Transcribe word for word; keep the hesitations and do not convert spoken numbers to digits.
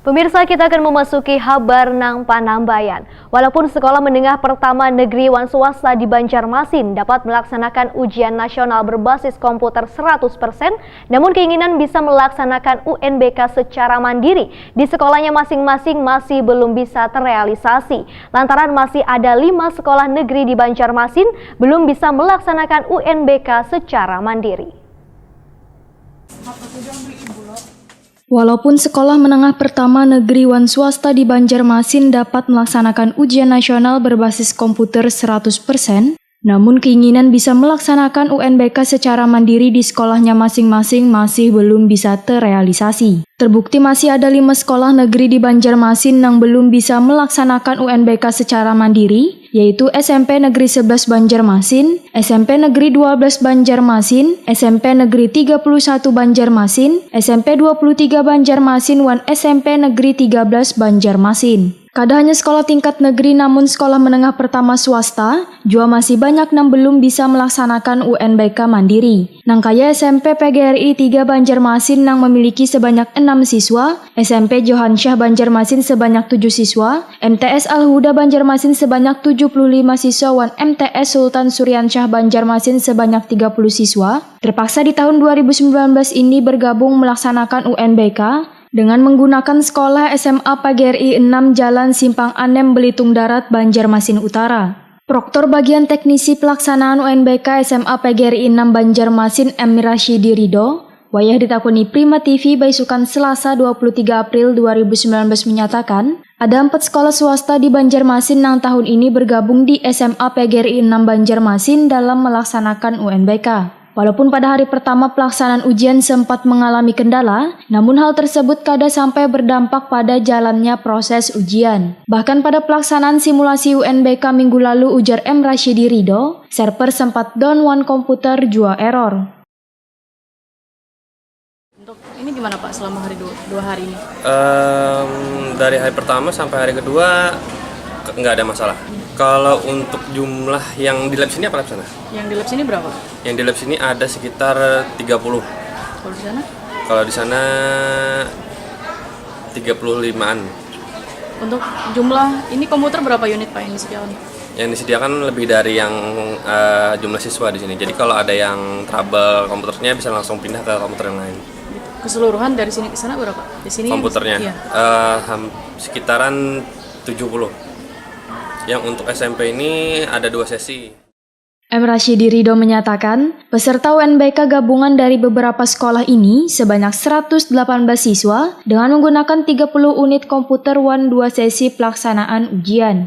Pemirsa, kita akan memasuki habar nang panambayan. Walaupun sekolah menengah pertama negeri wan swasta di Banjarmasin dapat melaksanakan ujian nasional berbasis komputer seratus persen, namun keinginan bisa melaksanakan U N B K secara mandiri di sekolahnya masing-masing masih belum bisa terrealisasi, lantaran masih ada lima sekolah negeri di Banjarmasin belum bisa melaksanakan U N B K secara mandiri. Walaupun sekolah menengah pertama negeri wan swasta di Banjarmasin dapat melaksanakan ujian nasional berbasis komputer seratus persen, namun keinginan bisa melaksanakan U N B K secara mandiri di sekolahnya masing-masing masih belum bisa terrealisasi. Terbukti masih ada lima sekolah negeri di Banjarmasin yang belum bisa melaksanakan U N B K secara mandiri, yaitu S M P Negeri sebelas Banjarmasin, S M P Negeri dua belas Banjarmasin, S M P Negeri tiga puluh satu Banjarmasin, S M P dua puluh tiga Banjarmasin, wan S M P Negeri tiga belas Banjarmasin. Kada hanya sekolah tingkat negeri, namun sekolah menengah pertama swasta jua masih banyak nang belum bisa melaksanakan U N B K mandiri. Nang kaya S M P P G R I tiga Banjarmasin nang memiliki sebanyak enam siswa, S M P Johan Syah Banjarmasin sebanyak tujuh siswa, M T S Al Huda Banjarmasin sebanyak tujuh puluh lima siswa, wan M T S Sultan Suriansyah Banjarmasin sebanyak tiga puluh siswa, terpaksa di tahun dua ribu sembilan belas ini bergabung melaksanakan U N B K dengan menggunakan sekolah S M A P G R I enam Jalan Simpang Anem, Belitung Darat, Banjarmasin Utara. Proktor Bagian Teknisi Pelaksanaan U N B K S M A P G R I enam Banjarmasin, M Rashidi Ridho, wayah ditakuni Prima T V baisukan Selasa dua puluh tiga April dua ribu sembilan belas menyatakan, ada empat sekolah swasta di Banjarmasin nang tahun ini bergabung di S M A P G R I enam Banjarmasin dalam melaksanakan U N B K. Walaupun pada hari pertama pelaksanaan ujian sempat mengalami kendala, namun hal tersebut kada sampai berdampak pada jalannya proses ujian. Bahkan pada pelaksanaan simulasi U N B K minggu lalu, ujar M Rashidi Ridho, server sempat down wan komputer jua error. Untuk ini gimana Pak selama hari dua, dua hari ini? Em, dari hari pertama sampai hari kedua ke- nggak ada masalah. Kalau untuk jumlah yang di lab sini apa lab sana? Yang di lab sini berapa? Yang di lab sini ada sekitar tiga puluh. Kalau di sana? Kalau di sana tiga puluh limaan. Untuk jumlah ini komputer berapa unit Pak yang disediakan? Yang disediakan lebih dari yang eh, jumlah siswa di sini. Jadi kalau ada yang trouble komputernya bisa langsung pindah ke komputer yang lain. Keseluruhan dari sini ke sana berapa? Di sini Komputernya Iya. eh, ham- sekitaran tujuh puluh. Yang untuk S M P ini ada dua sesi. M Rashidi Ridho menyatakan, peserta U N B K gabungan dari beberapa sekolah ini sebanyak seratus delapan belas siswa dengan menggunakan tiga puluh unit komputer wan dua sesi pelaksanaan ujian.